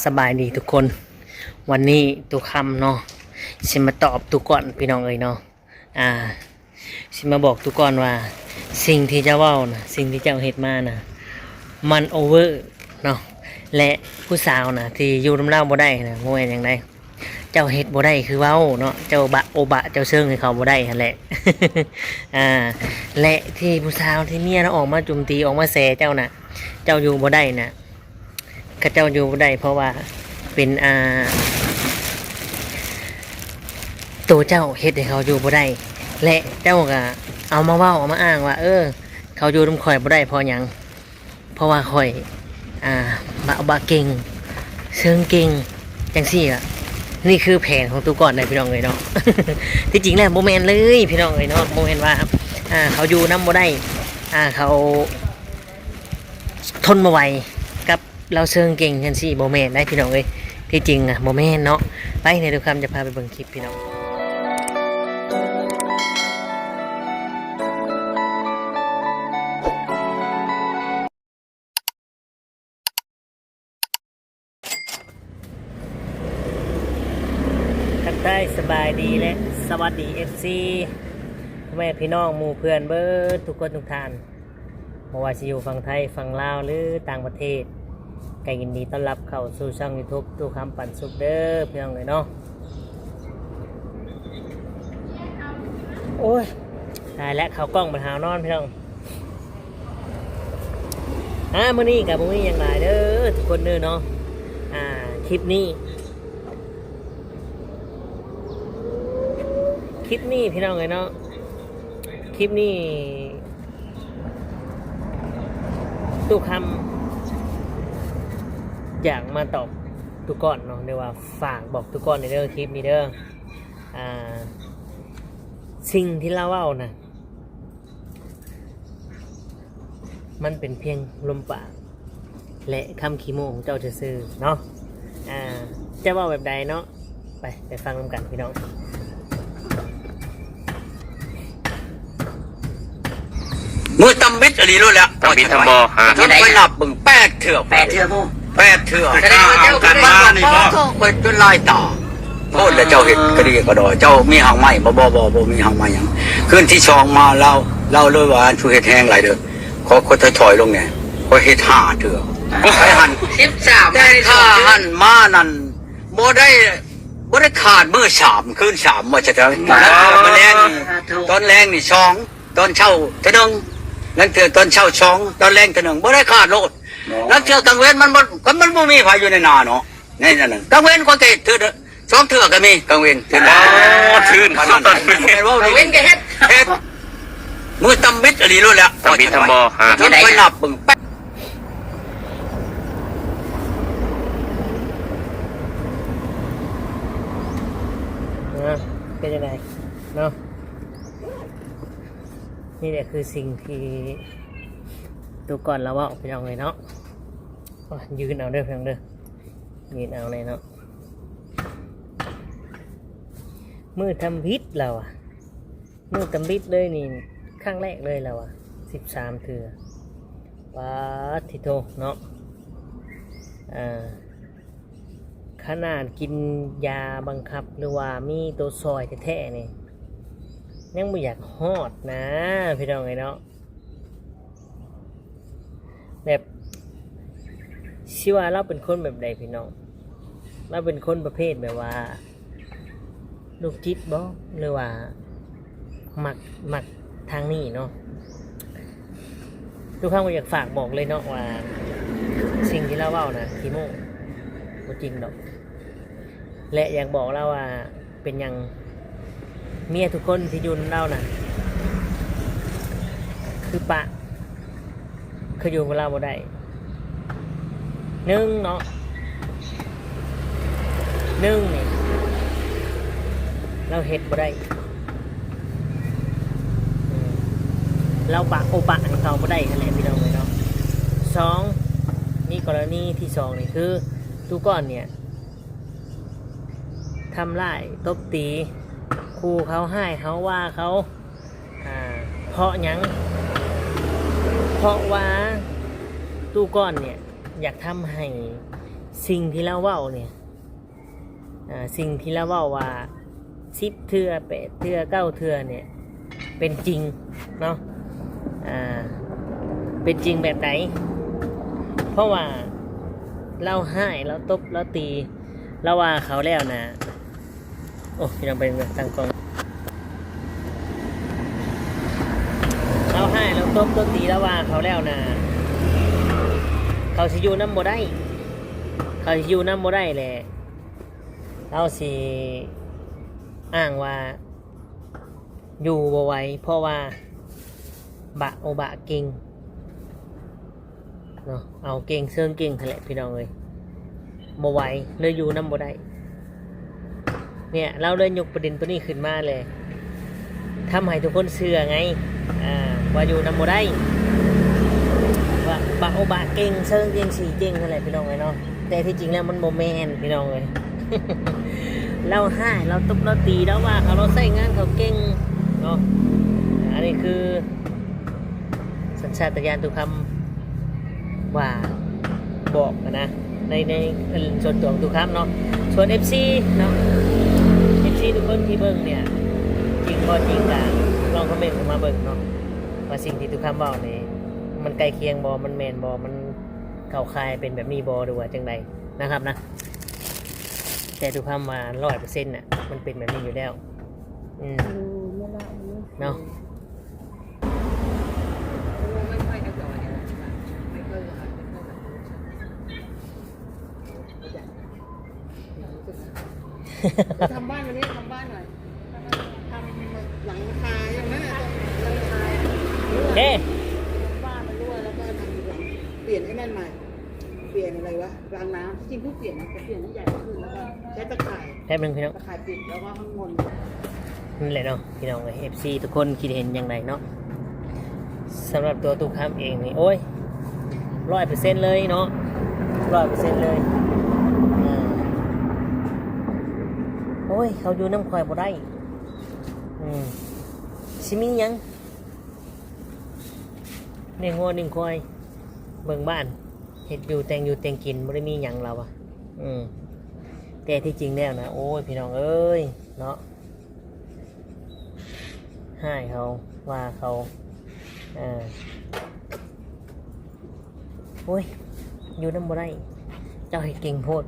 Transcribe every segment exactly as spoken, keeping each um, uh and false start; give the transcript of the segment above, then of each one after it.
สบายดีทุกคน วันนี้ตู้คำเนาะ สิมาตอบตู้ก่อนพี่น้องเอ้ยเนาะ อ่า สิมาบอกตู้ก่อนว่า สิ่งที่เจ้าเว้านะ สิ่งที่เจ้าเฮ็ดมานะ มันโอเวอร์เนาะ และผู้สาวนะ ที่อยู่นำลาวบ่ได้นะ บ่แม่นหยังใด เจ้าเฮ็ดบ่ได้คือเว้าเนาะ เจ้าบะโอบะ เจ้าเซิงให้เขาบ่ได้หั้นแหละ อ่า และที่ผู้สาวที่เมียนะออกมาโจมตี ออกมาแซะเจ้านะ เจ้าอยู่บ่ได้นะ เขาเจ้าอยู่บ่ได้ เพราะว่าเป็น อ่า ตัวเจ้าเฮ็ดให้เขาอยู่บ่ได้ และเจ้าก็เอามาเว้า เอามาอ้างว่า เออ เขาอยู่นำข้อยบ่ได้เพราะหยัง เพราะว่าข้อย อ่า บะโอบะเก่ง เซิงเก่ง จังซี้ล่ะ นี่คือแผนของตู้ก่อนนะพี่น้องเอ้ยเนาะ ที่จริงแล้วบ่แม่นเลยพี่น้องเอ้ยเนาะ บ่แม่นว่า อ่า เขาอยู่นำบ่ได้ อ่า เขาทนบ่ไหวกับลาวเซิงเก่งจังซี้ บ่แม่นได้พี่น้องเอ้ย ที่จริงอะบ่แม่นเนาะ ไป ในตู้คำจะพาไปเบิ่งคลิปพี่น้อง ทักทายสบายดีและสวัสดี เอฟซี พ่อแม่พี่น้องหมู่เพื่อนเบิดทุกคนทุกท่าน บ่ว่าสิอยู่ฝั่งไทย ฝั่งลาว หรือต่างประเทศ ก็ยินดีต้อนรับเข้าสู่ช่อง YouTube ตู้คำปันสุขเด้อพี่น้องเอ้ยเนาะ โอ้ย ตายแล้ว เข้ากล้องไปหาวนอนพี่น้อง อ่า มื้อนี้ก็บ่มีหยังหลายเด้อทุกคนเด้อเนาะ อ่า คลิปนี้ คลิปนี้พี่น้องเอ้ยเนาะ คลิปนี้ ตู้คำอยากมาตอบตู้ก่อนเนาะ หรือว่าฝากบอกตู้ก่อนในเรื่องคลิปนี้เด้อ อ่า สิ่งที่ลาวเว้านะ มันเป็นเพียงลมปาก และคำขี้โม้ของเจ้าซื่อๆเนาะ อ่า จะเว้าแบบใดเนาะ ไป ไปฟังนำกันพี่น้อง มือตำบิดอีหลีโลดแล้ว ตำบิดทำบ่ฮะ ต้องไปนับเบิ่งแปดเทื่อ แปดเทื่อ แปดเทื่อ แสดงว่าเจ้า กันมานี่บ่ เปิดจนลายตา โพดแล้วเจ้าเฮ็ดกระดีกระดอย เจ้ามีหางไม้บ่ บ่ บ่ บ่มีหางไม้หยัง คืนที่สองมาลาว ลาวเลยว่า "อันชูเฮ็ดแฮงหลายเด้อ ขอ ขอถอยๆลงแหน่ ขอเฮ็ดห้าเทื่อ" ไปหั่น สิบสาม แต่ถ้าหั่นมานั่น บ่ได้ บ่ได้ขาดมื้อสาม คืนสาม ว่าจะเท่า มาแล้ว มาแลงนี่ ตอนแลงนี่สอง ตอนเช้าเทื่อหนึ่ง ลางเทื่อตอนเช้าสอง ตอนแลงเทื่อหนึ่ง บ่ได้ขาดโลด ลางเทื่อกลางเว็นมันบ่ ก็มันบ่มีไผอยู่ในนาเนาะ ในนั้นน่ะ กลางเว็นข้อยก็เฮ็ดเทื่อ สองเทื่อก็มี กลางเว็นเทื่อหนึ่ง อ๋อ คืน ปานนั้น กลางเว็นก็เฮ็ด เฮ็ด มือตำบิดอีหลีโลดแล้ว ตำบิดทำบ่ฮะ ต้องไปนับเบิ่งแป๊บ นะ เป็นยังไงเนาะ นี่แหละคือสิ่งที่ตัวก่อนเราเว้าพี่น้องเอ้ยเนาะ โอ้ย ยืนเอาเด้อพี่น้องเด้อ ยืนเอาเลยเนาะ มือทำบิดเราอะ มือทำบิดเลยนี่ ครั้งแรกเลยเราอะ สิบสามเทื่อ ป๊าดทิโทเนาะ อ่า ขนาดกินยาบังคับหรือว่ามีตัวซอยแท้ๆนี่ ยังบ่อยากฮอดนะ พี่น้องเอ้ยเนาะ แบบ สิว่าเราเป็นคนแบบใดพี่น้อง เราเป็นคนประเภทแบบว่า โรคจิตบ่ หรือว่า มัก มักทางนี้เนาะ ตู้คำก็อยากฝากบอกเลยเนาะว่า สิ่งที่เราเว้านะขี้โม้ บ่จริงดอก และอยากบอกเราว่า เป็นหยังเมียทุกคนที่อยู่นำเรานะ คือปะ คืออยู่กับเราบ่ได้ หนึ่งเนาะ หนึ่งนี่ เราเฮ็ดบ่ได้ อืม เราปะโอปะให้เขาบ่ได้นั่นแหละพี่น้องเอ้ยเนาะ สอง มีกรณีที่สองนี่คือ ตู้ก่อนเนี่ย ทำร้ายตบตี คู่เขา ฮ้ายเขา ว่าเขา อ่า เพราะหยัง เพราะว่าตู้ก่อนเนี่ย อยากทำให้ สิ่งที่ลาวเว้าเนี่ย อ่า สิ่งที่ลาวเว้าว่า สิบเทื่อ แปดเทื่อ เก้าเทื่อเนี่ย เป็นจริงเนาะ อ่า เป็นจริงแบบใด เพราะว่าลาวฮ้าย ลาวตบ ลาวตี ลาวว่าเขาแล้วนะ โอ้ พี่น้องไปทางกล้อง ลาวฮ้าย ลาวตบ ลาวตี ลาวว่าเขาแล้วนะ เขาสิอยู่นำบ่ได้ เขาสิอยู่นำบ่ได้แหละ ลาวสิอ้างว่าอยู่บ่ไหว เพราะว่าบะโอบะเก่งเนาะ เอาเก่งเซิงเก่งหั้นแหละพี่น้องเอ้ย บ่ไหว เลยอยู่นำบ่ได้ เนี่ย ลาวเลยยกประเด็นตัวนี้ขึ้นมาเลย ทำให้ทุกคนเชื่อไง อ่า ว่าอยู่นำบ่ได้ ว่าบะโอบะเก่งเซิงเก่งสีเก่งหั้นแหละพี่น้องเอ้ยเนาะ แต่ที่จริงแล้วมันบ่แม่นพี่น้องเอ้ย ลาวฮ้าย ลาวตบ ลาวตี ลาวว่าเขา ลาวใช้งานเขาเก่งเนาะ อันนี้คือสัญชาตญาณตุกคำว่าบอกนะ ใน ในส่วนตัวของตุกคำเนาะ ส่วน เอฟซี เนาะ เอฟซี ทุกคนที่เบิ่งเนี่ย จริงบ่จริงก็ลองคอมเมนต์เข้ามาเบิ่งเนาะ ว่าสิ่งที่ตุกคำเว้านี่ มันใกล้เคียงบ่ มันแม่นบ่ มันเข้าข่ายเป็นแบบนี้บ่ หรือว่าจั่งใดนะครับนะ แต่ตุกคำว่าร้อยเปอร์เซ็นต์น่ะ มันเป็นแบบนี้อยู่แล้ว อืม เนาะ ทำบ้านวันนี้ทำบ้านหน่อย ทำหลังคายังไง หลังคา เอ๊ะ บ้านมันรั่วแล้วก็ทำหลัง เปลี่ยนไอ้นั่นใหม่ เปลี่ยนอะไรวะ รางน้ำ จริงๆเพิ่งเปลี่ยนนะ แต่เปลี่ยนให้ใหญ่ขึ้นแล้วก็ใช้ตะข่าย แป๊บหนึ่งพี่น้อง ตะข่ายปิดแล้วก็ข้างบน นั่นแหละเนาะพี่น้องเอ้ย เอฟซี ทุกคนคิดเห็นอย่างไรเนาะ สำหรับตัวตุกคำเองนี่ โอ้ย ร้อยเปอร์เซ็นต์เลยเนาะ ร้อยเปอร์เซ็นต์เลย อ่า โอ้ย เขาอยู่นำข่อยบ่ได้ อืม สิมีหยัง เลี้ยงงัวเลี้ยงควาย เบิ่งบ้าน เฮ็ดอยู่แต่งอยู่แต่งกิน บ่ได้มีหยังลาวอะ อืม แต่ที่จริงแล้วนะ โอ้ย พี่น้องเอ้ย เนาะ ฮ้ายเขา ว่าเขา อ่า โอ้ย อยู่นำบ่ได้ เจ้าเฮ็ดเก่งโพด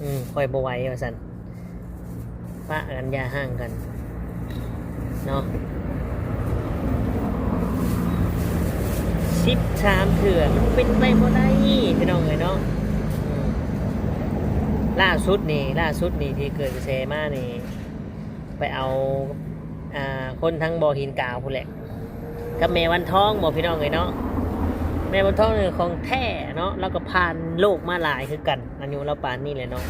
อืม ข่อยบ่ไหวว่าซั่น ปะกันอย่าฮ้างกัน เนาะ สิบสามเทื่อ มันเป็นไปบ่ได้ พี่น้องเอ้ยเนาะ อืม ล่าสุดนี่ ล่าสุดนี่ที่เกิดกระแสมานี่ ไปเอา อ่า คนทั้งบ่อหินกาวพู้นแหละ กับแม่วันทองบ่พี่น้องเอ้ยเนาะ แม่วันทองนี่ของแท้เนาะ ลาวก็ผ่านโลกมาหลายคือกัน อายุลาวปานนี้แหละเนาะ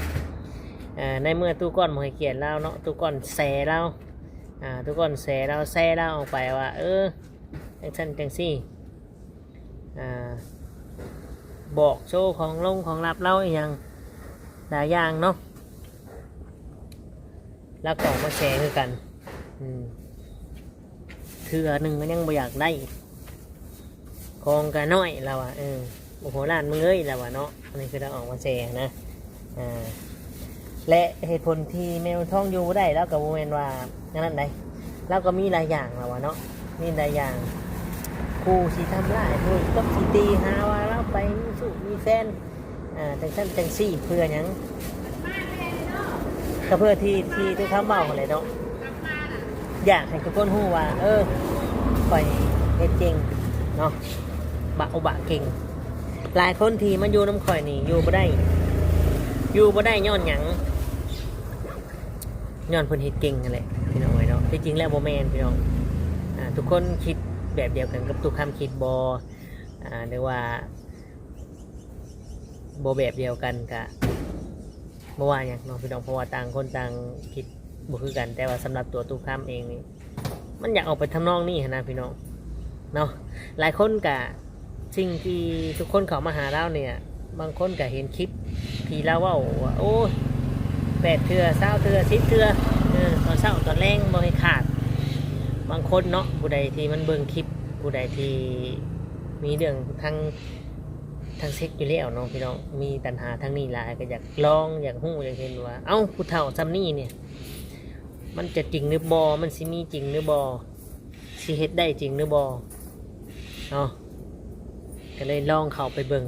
อ่า ในเมื่อตู้ก้อนบ่ให้เกียรติลาวเนาะ ตู้ก้อนแซลาว อ่า ตู้ก้อนแซลาว แซลาวออกไปว่า เออ จั่งซั่นจั่งซี่ อ่า บอกโชว์ของลงของลับลาวอีหยังหลายอย่างเนาะ ลาวก็ออกมาแซคือกัน อืม เทื่อหนึ่งก็ยังบ่อยากได้ ของก็น้อยลาวว่า เออ โอ้โห ล้านมึงเอ้ยลาวว่าเนาะ อันนี้คือลาวออกมาแซนะ อ่า และเหตุผลที่แม่วันทองอยู่บ่ได้ ลาวก็บ่แม่นว่าอันนั้นใด ลาวก็มีหลายอย่างลาวว่าเนาะ มีหลายอย่าง คู่สิทำร้าย คู่กับสิตี หาว่าลาวไปมีชู้มีแฟน อ่า จั่งซั่นจั่งซี่ เพื่อหยัง ก็เพื่อที่ ที่ ที่คำเว้าหั้นแหละเนาะ อยากให้ทุกคนฮู้ว่า เออ ข่อยเฮ็ดเก่งเนาะ บะโอบะเก่ง หลายคนที่มาอยู่นำข่อยนี่ อยู่บ่ได้ อยู่บ่ได้ย้อนหยัง ย้อนเพิ่นเฮ็ดเก่งหั้นแหละ พี่น้องเอ้ยเนาะ ที่จริงแล้วบ่แม่นพี่น้อง อ่า ทุกคนคิดแบบเดียวกันกับตู้คำคิดบ่ อ่า หรือว่า บ่แบบเดียวกันก็บ่ว่าหยังเนาะพี่น้อง เพราะว่าต่างคนต่างคิดบ่คือกัน แต่ว่าสำหรับตัวตู้คำเองนี่ มันอยากออกไปทำนองนี้หั้นนะพี่น้อง เนาะ หลายคนก็ สิ่งที่ทุกคนเข้ามาหาลาวเนี่ย บางคนก็เห็นคลิปที่ลาวเว้าว่า โอ้ย แปดเทื่อ ซาวเทื่อ สิบเทื่อ เออ ตอนเช้าตอนแลงบ่ให้ขาด บางคนเนาะ ผู้ใดที่มันเบิ่งคลิป ผู้ใดที่มีเรื่องทาง ทางเซ็กอยู่แล้วเนาะพี่น้อง มีตัณหาทางนี้หลาย ก็อยากลอง อยากฮู้ อยากเห็นว่า เอ้า ผู้เฒ่าซำนี้เนี่ย มันจะจริงหรือบ่ มันสิมีจริงหรือบ่ สิเฮ็ดได้จริงหรือบ่เนาะ ก็เลยลองเข้าไปเบิ่ง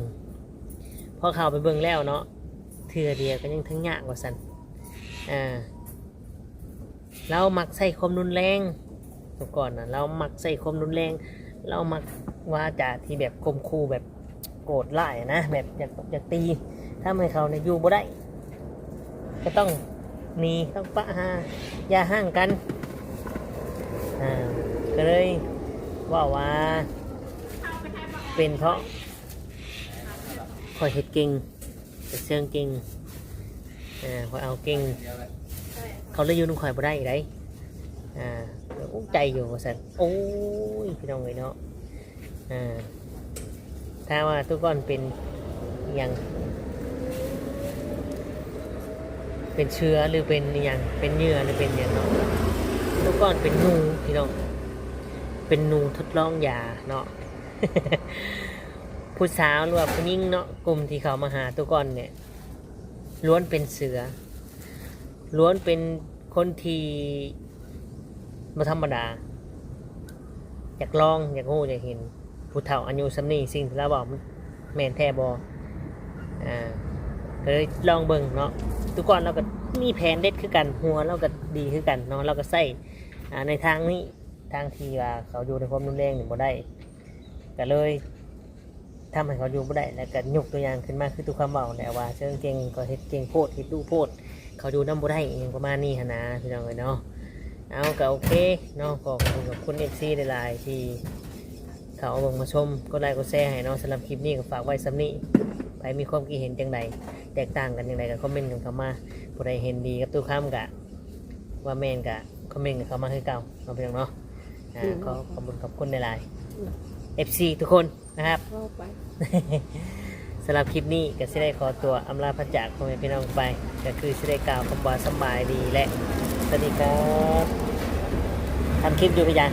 พอเข้าไปเบิ่งแล้วเนาะ เทื่อเดียวก็ยังทั้งยากว่าซั่น อ่า ลาวมักใช้ความรุนแรง แต่ก่อนน่ะ ลาวมักใช้ความรุนแรง ลาวมักวาจาที่แบบข่มขู่ แบบโกรธร้ายอะนะ แบบอยาก อยากตี ทำให้เขาเนี่ยอยู่บ่ได้ ก็ต้องหนี ต้องปะหา อย่าห่างกัน อ่า ก็เลยเว้าว่า เป็นเพราะข้อยเฮ็ดเก่ง เฮ็ดเชิงเก่ง อ่า ข้อยเอาเก่ง เขาเลยอยู่นำข้อยบ่ได้ได๋ อ่า ก็อุกใจอยู่ว่าซั่น โอ้ย พี่น้องเอ้ยเนาะ อ่า ถ้าว่าตุก่อนเป็นอิหยัง เป็นเชื้อหรือเป็นอิหยัง เป็นเหยื่อหรือเป็นอิหยังเนาะ ตุก่อนเป็นหนูพี่น้อง เป็นหนูทดลองยาเนาะ ผู้สาวหรือว่าผู้หญิงเนาะ กลุ่มที่เขามาหาตุก่อนเนี่ย ล้วนเป็นเสือ ล้วนเป็นคนที่บ่ธรรมดา อยากลอง อยากฮู้ อยากเห็น ผู้เฒ่าอายุส่ำนี้ สิ่งที่ลาวเว้ามันแม่นแท้บ่ อ่า ก็เลยลองเบิ่งเนาะ ตุก่อนลาวก็มีแผนเด็ดคือกัน หัวลาวก็ดีคือกันเนาะ ลาวก็ใช้ อ่า ในทางนี้ ทางที่ว่าเขาอยู่ในความรุนแรงนี่บ่ได้ ก็เลย ทำให้เขาอยู่บ่ได้ แล้วก็ยกตัวอย่างขึ้นมาคือตุคำเว้าแหละว่าเชิงเก่งก็เฮ็ดเก่งโพด เฮ็ดดุโพด เขาอยู่นำบ่ได้ อิหยังประมาณนี้หั้นนะพี่น้องเอ้ยเนาะ เอาก็โอเคเนาะ ก็ขอบคุณขอบคุณ เอฟซี หลายๆ ที่เขาเอาเบิ่งมาชม กดไลค์กดแชร์ให้เนาะ สำหรับคลิปนี้ก็ฝากไว้ส่ำนี้ ใผมีความคิดเห็นจั่งใด แตกต่างกันจั่งใดก็คอมเมนต์กันเข้ามา ผู้ใดเห็นดีกับตุคำก็ว่าแม่นก็คอมเมนต์กันเข้ามาคือเก่าเนาะพี่น้องเนาะ อ่า ขอขอบคุณขอบคุณหลายๆ เอฟซี ทุกคนนะครับ เว้าไป สำหรับคลิปนี้ก็สิได้ขอตัวอำลาพระจากพ่อแม่พี่น้องไป ก็คือสิได้กล่าวคำว่าสำบายดีและสวัสดีครับ ทำคลิปอยู่พี่จัน